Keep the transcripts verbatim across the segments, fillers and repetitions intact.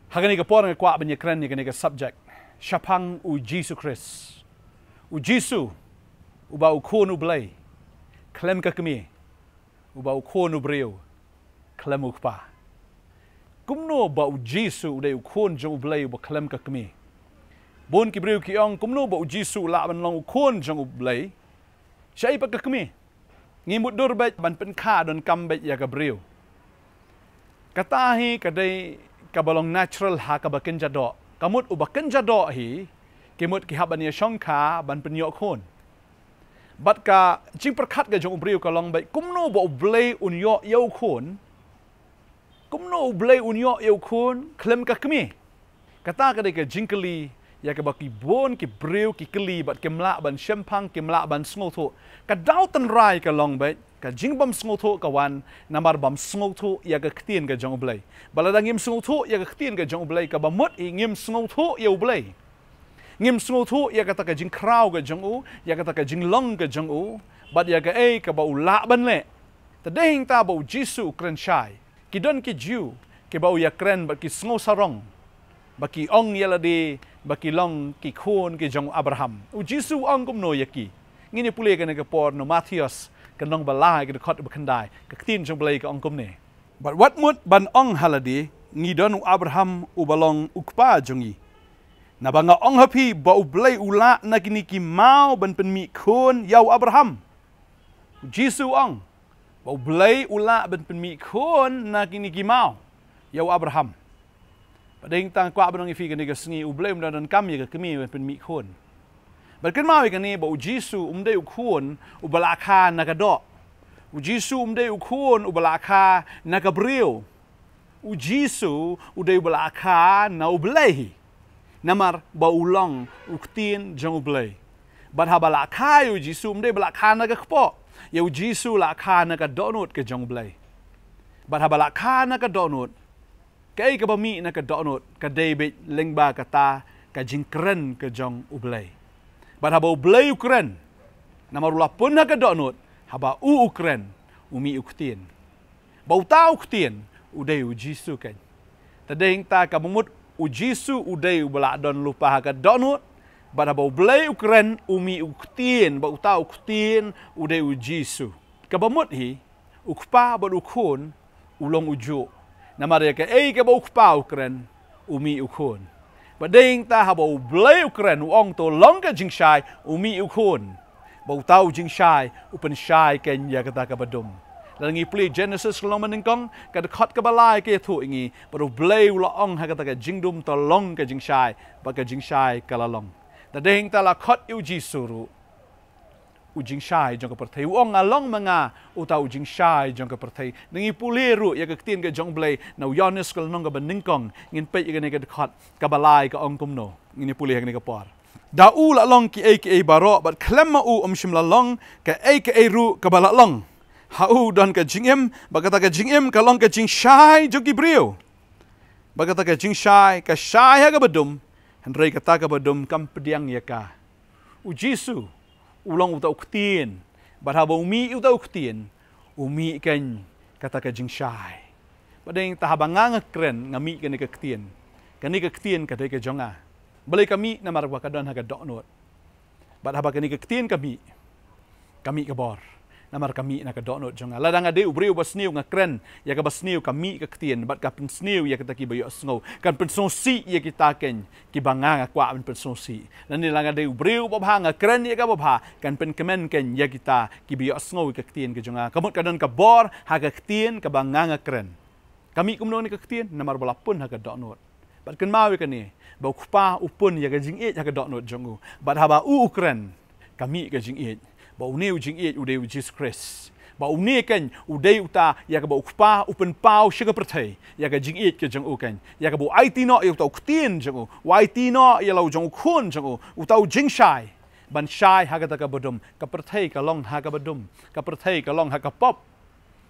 Ha kane ka por nga kwah ban ïakren ïa kane ka subject shaphang u Jisu Khrist. U Jisu, uba u Khun u Blei khlem ka kmie, uba u Khun u briew khlem u Kpa. Kumno ba u Jisu u dei u Khun jong u Blei uba khlem ka kmie? Bun ki briew ki ong, kumno ba u Jisu u lah ban long u Khun jong u Blei? Shaei pat ka kmie? Ngi mutdur beit ban pynkha donkam beit ïa ka briew. Kata hi ka dei kaba long natural ha kaba kynja doh. Ka mut uba kynja doh hi, ki mut ki hap ban ïashongkha ban pynïoh khun. Bad ka jingpyrkhat ka jong u briew ka long beit, kumno ba u Blei un ïoh ïa u khun? Kumno u Blei un ïoh ïa u khun khlem ka kmie? Kata ka dei ka jingkylli ïa kaba ki bun ki briew ki kylli bad kim lah ban shemphang, kim lah ban sngewthuh. Ka daw tynrai ka long beit, ka jingbym sngewthuh ka wan namar bym sngewthuh ïa ka ktien ka jong u Blei. Ba lada ngim sngewthuh ïa ka ktien ka jong u Blei, kaba mut hi ngim sngewthuh ïa u Blei. Ngim sngewthuh ïa kata ka jingkhraw ka jong u, ïa kata ka jinglong ka jong u, bad ïa kaei kaba u lah ban leh. Te dei hangta ba u Jisu u kren shai. Ki don ki Jiw kiba u ïakren bad ki sngewsarong, ba ki ong ïa lade ba ki long ki khun ki jong u Abraham. U Jisu u ong kumno ïa ki? Ngin ïa pule kane ka por na u Mathaios, ka lynnong ba lai, ka dkhot ba khyndai. Ka ktien jong u Blei ka ong kumne: Bad wat mut ban ong ha lade, ngi don u Abraham uba long u kpa jong ngi. Naba nga ong ha phi ba u Blei u lah na kine ki maw ban pynmih khun ïa u Abraham. U Jisu u ong ba u Blei u lah ban pynmih khun na kine ki maw ïa u Abraham. Bad dei hangta nga kwah ban ong ïa phi kane ka sngi, u Blei um da donkam ïa ka kmie ban pynmih khun. Bad kynmaw ïa kane, ba u Jisu um dei u khun uba la kha na ka doh. U Jisu um dei u khun uba la kha na ka briew. U Jisu u dei uba la kha na u Blei hi. Namar ba u long u ktien jong u Blei. Bad haba la kha ïa u Jisu, um dei ba la kha na ka kpoh. Ïa u Jisu la kha na ka dohnud ka jong u Blei. Bad haba la kha na ka dohnud, kaei kaba mih na ka dohnud ka dei beit lyngba kata ka jingkren ka jong u Blei. Bad haba u Blei u kren, namar u la pun ha ka dohnud, haba u u kren, u mih u ktien. Ba uta u ktien u dei u Jisu keiñ. Te dei hangta kaba mut u Jisu u dei uba la don lypa ha ka dohnud. Bad haba u Blei u kren, u mih u ktien, ba uta u ktien u dei u Jisu. Kaba mut hi, u Kpa bad u Khun u long u juh. Namar ïa kaei kaba u Kpa u kren, u mih u Khun. Bad dei hangta haba u Blei u kren, u ong to long ka jingshai, u mih u Khun. Ba uta u jingshai u pynshai keiñ ïa kata kaba dum. Lada ngi pule Genesis ka lynnong banyngkong, ka dkhot kaba lai ka ïathuh ïa ngi ba u Blei u la ong ha kata ka jingdum to long ka jingshai, bad ka jingshai ka la long. Te dei hangta la khot ïa u Jisu ruh u jingshai jong ka pyrthei. U ong, nga long ma nga uta u jingshai jong ka pyrthei. Lada ngi pule ruh ïa ka ktien ka jong u Blei na u Ïoannis ka lynnong kaba nyngkong, ngin peit ïa kane ka dkhot kaba lai ka ong kumno. Ngin ïa pule ha kane ka por. Da u la long kiei kiei baroh, bad khlem ma u ym shym la long kaei kaei ruh kaba la long. Ha u don ka jingim, bad kata ka jingim ka long ka jingshai jong ki briew. Bad kata ka jingshai ka shai ha kaba dum, hynrei kata kaba dum kam pdiang ïa ka. U Jisu u long uta u ktien. Bad haba u mih uta u ktien, u mih keiñ kata ka jingshai. Bad dei hangta haba nga nga kren, nga mih kane ka ktien. Kane ka ktien ka dei ka jong nga. Balei ka mih? Namar ba ka don ha ka dohnud. Bad haba kane ka ktien ka mih, ka mih ka bor. Namar ka mih na ka dohnud jong nga. Lada nga dei u briew ba sniew, nga kren ïa kaba sniew, ka mih ka ktien bad ka pynsniew ïa kita kiba ïohsngew. Kan pynsngewsih ïa kita keiñ kiba nga nga kwah ban pynsngewsih. Lane lada nga dei u briew babha, nga kren ïa kaba bha, kan pynkmen keiñ ïa kita kiba ïohsngew ïa ka ktien ka jong nga. Ka mut ka don ka bor ha ka ktien kaba nga nga kren. Ka mih kumno kane ka ktien? Namar ba la pun ha ka dohnud. Bad kynmaw ïa kane, ba u Kpa u pun ïa ka jingïeit ha ka dohnud jong u. Bad haba u u kren, ka mih ka jingïeit. Ba une u jingïeit u dei u Jisu Khrist. Ba une keiñ u dei uta ïa kaba u Kpa u pynpaw sha ka pyrthei, ïa ka jingïeit ka jong u keiñ. Ïa kaba u aiti noh ïa uta u ktien jong u. U aiti noh ïa la u jong u khun jong u, uta u jingshai. Ban shai ha kata kaba dum. Ka pyrthei ka long ha kaba dum. Ka pyrthei ka long ha ka pop.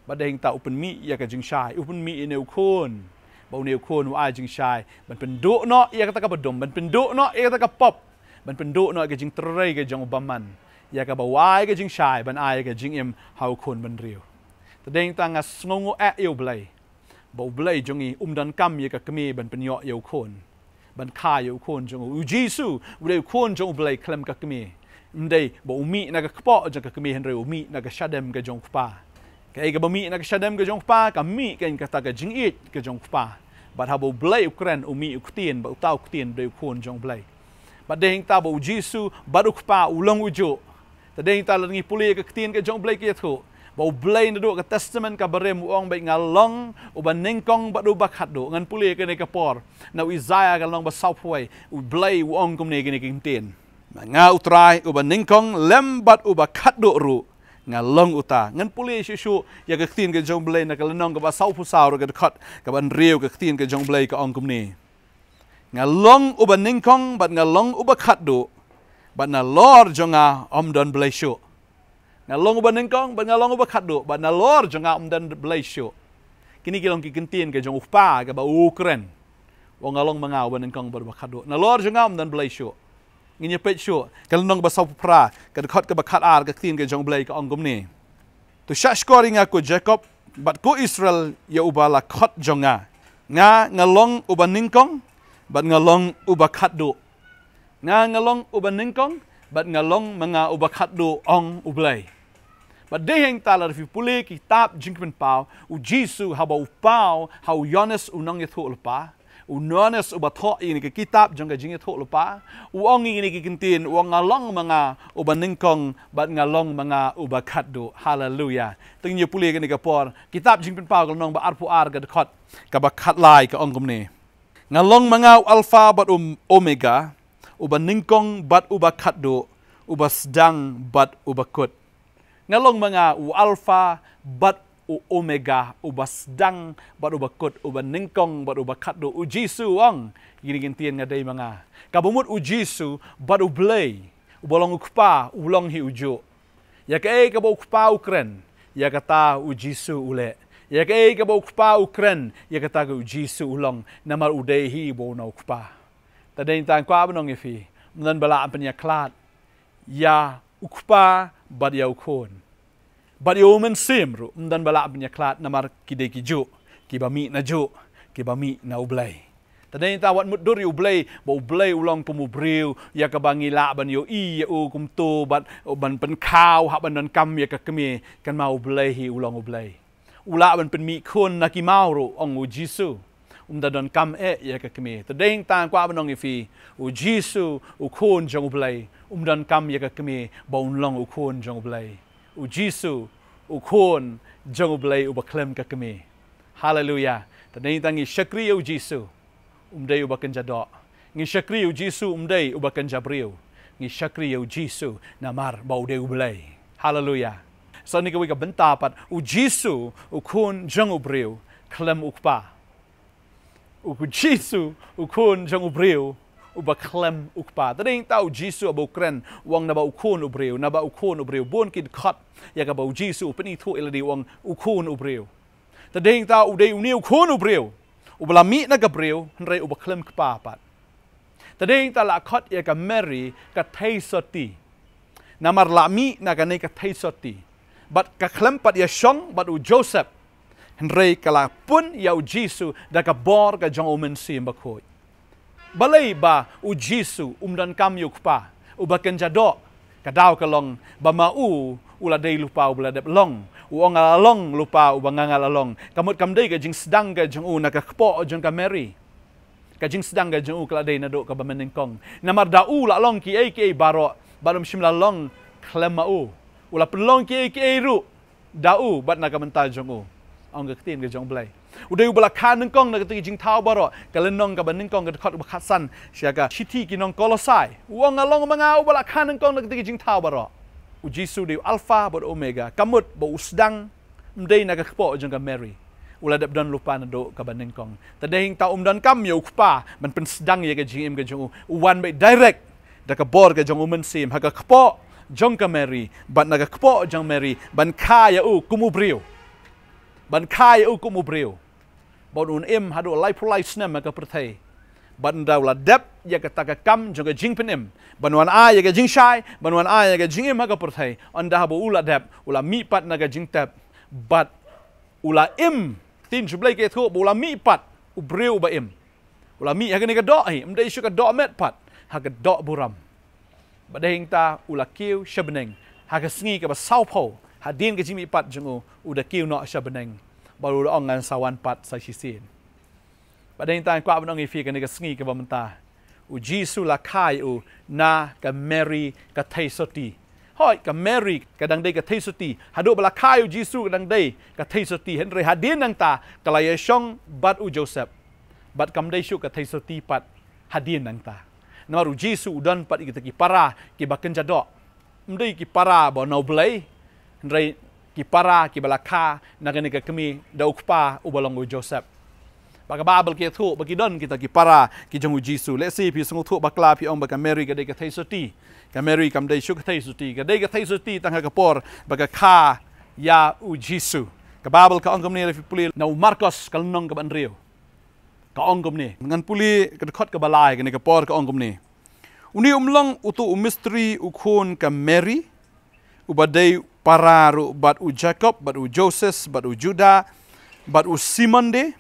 Bad dei hangta u pynmih ïa ka jingshai, u pynmih ïa une u khun. Ba une u khun u ai jingshai ban pynduh noh ïa kata kaba dum, ban pynduh noh ïa kata ka pop, ban pynduh noh ïa ka jingtrei ka jong u bymman. Ïa kaba u ai ka jingshai ban ai ka jingim ha u khun bynriew. Te dei hangta nga sngewnguh eh ïa u Blei. Ba U Blei jong ngi um donkam ïa ka kmie ban pynïoh ïa u khun, ban kha ïa u khun jong u. U Jisu u dei u khun jong U Blei khlem ka kmie. Ym dei ba u mih na ka kpoh jong ka kmie, hynrei u mih na ka shadem ka jong u Kpa. Kaei kaba mih na ka shadem ka jong u Kpa, ka mih kein kata ka jingïeit ka jong u Kpa. Bad haba U Blei u kren, u mih u ktien, bad uta u ktien u dei u khun jong U Blei. Bad dei hangta ba U Jisu bad u Kpa u long ujuh. Te dei hangta lada ngi pule ka ktien ka jong U Blei ka ïathuh ba U Blei naduh ka Testament kaba rim u ong, bad nga long uba nyngkong bad uba khatduh. Ngan pule kane ka por na u Isaïah ka lynnong ba sawphew wei, U Blei u ong kumne kane ka ktien: Ma nga U Trai uba nyngkong lem bad uba khatduh ruh, nga long uta. Ngan pule shuh shuh ïa ka ktien ka jong U Blei na ka lynnong kaba sawphew saw, ka dkhot kaba hynriew, ka ktien ka jong U Blei ka ong kumne: Nga long uba nyngkong bad nga long uba khatduh, bad nalor jong nga ym don blei shuh. Nga long uba nyngkong bad nga long uba khatduh, bad nalor jong nga ym don blei shuh. Kine ki long ki ktien ka jong u Kpa kaba u kren. U ong, nga long ma nga uba nyngkong bad uba khatduh, nalor jong nga ym don blei shuh. Ngin ïa peit shuh ka lynnong ba sawphew phra, ka dkhot kaba khatar, ka ktien ka jong U Blei ka ong kumne: To shahshkor ïa nga, ko Jakob, bad ko Israel, ïa uba la khot jong nga. Nga, nga long uba nyngkong bad nga long uba khatduh. Nga, nga long uba nyngkong bad nga long ma nga uba khatduh, ong U Blei. Bad dei hangta lada phi pule kitab Jingpynpaw, U Jisu haba u paw ha u Ïoannis u nongïathuhlypa, u Ïoannis uba thoh ïa kane ka kitab jong ka Jingïathuhlypa, u ong ïa kine ki ktien, u ong, nga long ma nga uba nyngkong bad nga long ma nga uba khatduh. Haleluya. Te ngin ïa pule kane ka por, kitab Jingpynpaw ka lynnong ba arphew ar, ka dkhot kaba khatlai, ka ong kumne: Nga long ma nga u Alpha bad u Omega, uba nyngkong bad uba khatduh, uba sdang bad uba kut. Nga long ma nga u Alpha bad u Omega, uba sdang bad uba kut, uba nyngkong bad uba khatduh. U Jisu u ong, kine ki ktien, nga dei ma nga. Kaba mut U Jisu bad U Blei uba long u Kpa u long hi ujuh. Ïa kaei kaba u Kpa u kren, ïa kata U Jisu u leh. Ïa kaei kaba u Kpa u kren, ïa kata ka U Jisu u long, namar u dei hi uba u na u Kpa. Te dei hangta nga kwah ban ong ïa phi, ym don ba lah ban pynïakhlad ïa u Kpa bad ïa u Khun. Bad ïa u Mynsiem ruh ym don ba lah ban ïakhlad, namar ki dei kijuh, kiba mih najuh, kiba mih na U Blei. Te dei hangta wat mutdur ïa U Blei ba U Blei u long kum u briew, ïa kaba ngi lah ban ïohi ïa u kumto, bad ban pynkhaw hap ban donkam ïa ka kmie, kynmaw U Blei hi u long U Blei. U lah ban pynmih khun na ki maw ruh, ong U Jisu. Um da donkam eh ïa ka kmie. Te dei hangta nga kwah ban ong ïa phi, U Jisu, u Khun jong U Blei, um donkam ïa ka kmie ba un long u Khun jong U Blei. U Jisu, u Khun jong U Blei uba khlem ka kmie. Haleluya. Te dei hangta ngi shakri ïa U Jisu, um dei uba kynja doh. Ngi shakri ïa U Jisu, um dei uba kynja briew. Ngi shakri ïa U Jisu namar ba u dei U Blei. Haleluya. Sa kane kawei ka bynta pat, U Jisu, u Khun jong u briew, khlem u Kpa. U Jisu, u Khun jong u briew, uba khlem u Kpa. Te dei hangta U Jisu haba u kren, u ong naba u Khun u briew, naba u Khun u briew. Bun ki dkhot ïa kaba U Jisu u pynithuh ïa lade, u ong u Khun u briew. Te dei hangta u dei une u Khun u briew, uba la mih na ka briew, hynrei uba khlem kpa pat. Te dei hangta la khot ïa ka Mary ka theisotti. Namar la mih na kane ka theisotti, bad ka khlem pat ïashong bad u Joseph, hynrei ka la pun ïa U Jisu da ka bor ka jong U Mynsiem Bakhuid. Balei ba U Jisu um donkam ïa u Kpa, uba kynja doh? Ka daw ka long ba ma u, u la dei lypa uba la dep long. U ong, nga la long lypa uba nga nga la long. Ka mut kam dei ka jingsdang ka jong u na ka kpoh jong ka Mary. Ka jingsdang ka jong u ka la dei naduh kaba mynnyngkong. Namar da u la long kiei kiei baroh, bad um shym la long khlem ma u. U la pynlong kiei kiei ruh da u bad na ka bynta jong u, ong ka ktien ka jong U Blei. U dei uba la kha nyngkong na kata ki jingthaw baroh. Ka lynnong kaba nyngkong, ka dkhot ba khatsan, sha ka shithi ki nong Kolosai. U ong, nga long ma nga uba la kha nyngkong na kata ki jingthaw baroh. U Jisu dei u Alpha bad Omega. Ka mut ba u sdang ym dei na ka kpoh jong ka Mary. U la dep don lypa naduh kaba nyngkong. Te dei hangta um donkam ïa u Kpa ban pynsdang ïa ka jingim ka jong u. U wan beit direct da ka bor ka jong U Mynsiem ha ka kpoh jong ka Mary, bad na ka kpoh jong Mary ban kha ïa u kum u briew. Ban kha ïa u kum u briew. Bad un im haduh laiphew lai snem ha ka pyrthei. Bad ynda u la dep ïa kata ka kam jong ka jingpynim, ban wan ai ïa ka jingshai, ban wan ai ïa ka jingim ha ka pyrthei, ynda haba u la dep, u la mih pat na ka jingtep, bad u la im Ktien jong U Blei ka ïathuh ba u la mih pat u briew uba im. U la mih ha kane ka doh hi, ym dei shuh ka doh met pat, ha ka doh burom. Bad dei hangta u la kiew sha bneng. Ha ka sngi kaba sawphew hadien ka jingmih pat jong u, u da kiew noh sha bneng. Bad u da ong, ngan sa wan pat sa shisien. Bad dei hangta nga kwah ban ong ïa phi kane ka sngi kaba mynta, U Jisu la kha ïa u na ka Mary ka theisotti. Hooid, ka Mary ka dang dei ka theisotti. Haduh ba la kha ïa U Jisu ka dang dei ka theisotti. Hynrei hadien nangta ka la ïashong bad u Joseph. Bad kam dei shuh ka theisotti pat hadien nangta. Namar U Jisu u don pat ïa kita ki para kiba kynja doh. Ym dei ki para ba na U Blei, hynrei ki para kiba la kha na kane ka kmie da u kpa uba long u Joseph. Ba ka Baibl ka ïathuh ba ki don kita ki para ki jong U Jisu. Lehse phi sngewthuh bakla, phi ong ba ka Mary ka dei ka theisotti. Ka Mary kam dei shuh ka theisotti. Ka dei ka theisotti tang ha ka por ba ka kha ïa U Jisu. Ka Baibl ka ong kumne, lada phi pule na u Markos ka lynnong kaba hynriew, ka ong kumne. Ngan pule ka dkhot kaba lai kane ka por, ka ong kumne: Une um long uto u mistri u khun ka Mary, uba dei para ruh bad u Jakob, bad u Joses, bad u Juda, bad u Simon de?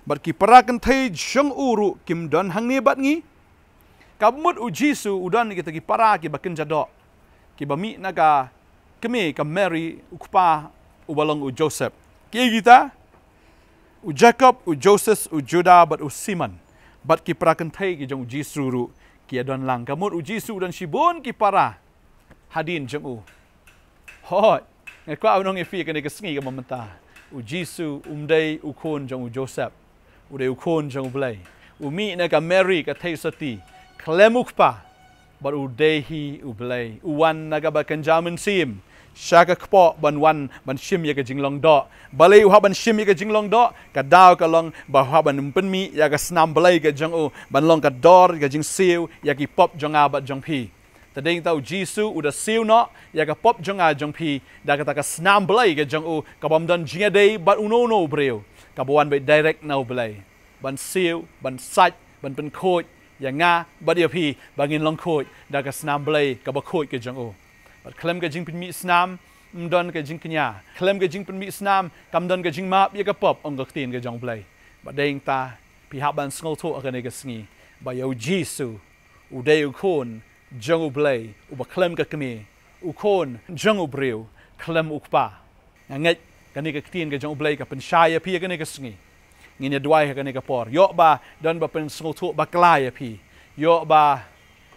Bad ki para kynthei jong u ruh kim don hangne bad ngi? Ka mut U Jisu u don kita ki para kiba kynja doh, kiba mih na ka kmie ka Mary, u kpa uba long u Joseph. Kiei kita? U Jakob, u Joses, u Juda, bad u Simon. Bad ki para kynthei ki jong U Jisu ruh ki ïadon lang. Ka mut U Jisu u don shibun ki para hadien jong u. Hooid, nga kwah ban ong ïa phi kane ka sngi kaba mynta, U Jisu um dei u khun jong u Joseph. U dei u khun jong U Blei. U mih na ka Mary ka theisotti khlem u kpa. Bad u dei hi U Blei. U wan na kaba kynja mynsiem sha ka kpoh ban wan ban shim ïa ka jinglong doh. Balei u hap ban shim ïa ka jinglong doh? Ka daw ka long ba u hap ban pynmih ïa ka snam Blei ka jong u, ban long ka dor ka jingsiew ïa ki pop jong nga bad jong phi. Te dei hangta U Jisu u da siew noh ïa ka pop jong nga jong phi da kata ka snam Blei ka jong u, kaba ym don jingïadei bad uno uno u briew, kaba wan beit direct na U Blei, ban siew, ban sait, ban pynkhuid ïa nga bad ïa phi, ba ngin long khuid da ka snam Blei kaba khuid ka jong u. Bad khlem ka jingpynmih snam ym don ka jingkñia. Khlem ka jingpynmih snam kam don ka jingmap ïa ka pop, ong ka ktien ka jong U Blei. Bad dei hangta phi hap ban sngewthuh ha kane ka sngi ba ïa U Jisu u dei u khun jong U Blei uba khlem ka kmie, u khun jong u briew khlem u kpa. Nga ngeit kane ka ktien ka jong U Blei ka pynshai ïa phi ha kane ka sngi. Ngin ïa duwai ha kane ka por. Ïoh ba don ba pynsngewthuh bakla ïa phi, ïoh ba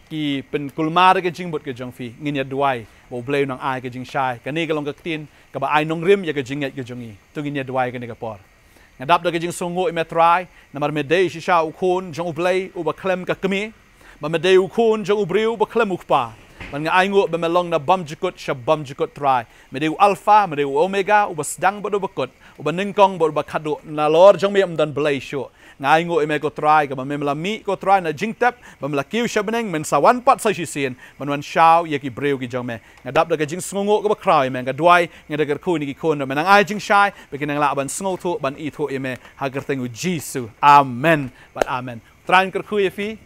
ki pynkulmar ka jingmut ka jong phi, ngin ïa duwai ba U Blei un nang ai ka jingshai. Kane ka long ka ktien kaba ai nongrim ïa ka jingngeit ka jong ngi. To ngin ïa duwai ha kane ka por. Nga dap da ka jingsngewnguh ïa me Trai, namar me dei shisha u khun jong U Blei uba khlem ka kmie, ba me dei u khun jong u briew uba khlem u kpa. Bad nga ainguh ba me long na bymjukut sha bymjukut Trai. Me dei u Alpha, me dei u Omega, uba sdang bad uba kut, uba nyngkong bad uba khatduh. Nalor jong me ym don blei shuh. Nga ainguh ïa me ko Trai, kaba me la mih ko Trai na jingtep, ba me la kiew sha bneng, men sa wan pat sa shisien ban wan shaw ïa ki briew ki jong me. Nga dap da ka jingsngewnguh kaba khraw ïa me, nga duwai, nga da kyrkhu ïa ki khun, ba me nang ai jingshai ba kin nang lah ban sngewthuh, ban ithuh ïa me, ha ka kyrteng U Jisu. Amen bad amen. Trai un kyrkhu ïa phi,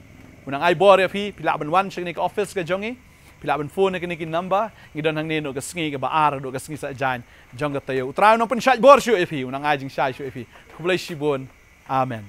un nang ai bor ïa phi. Phi lah ban wan sha kane ka office ka jong ngi, phi lah ban phone ïa kine ki number. Ngi don hangne naduh ka sngi kaba ar haduh ka sngi Saitjaiñ jong ka taïew. U Trai un nang pynshait bor shuh ïa phi, un nang ai jingshai shuh ïa phi. Khublei shibun. Amen.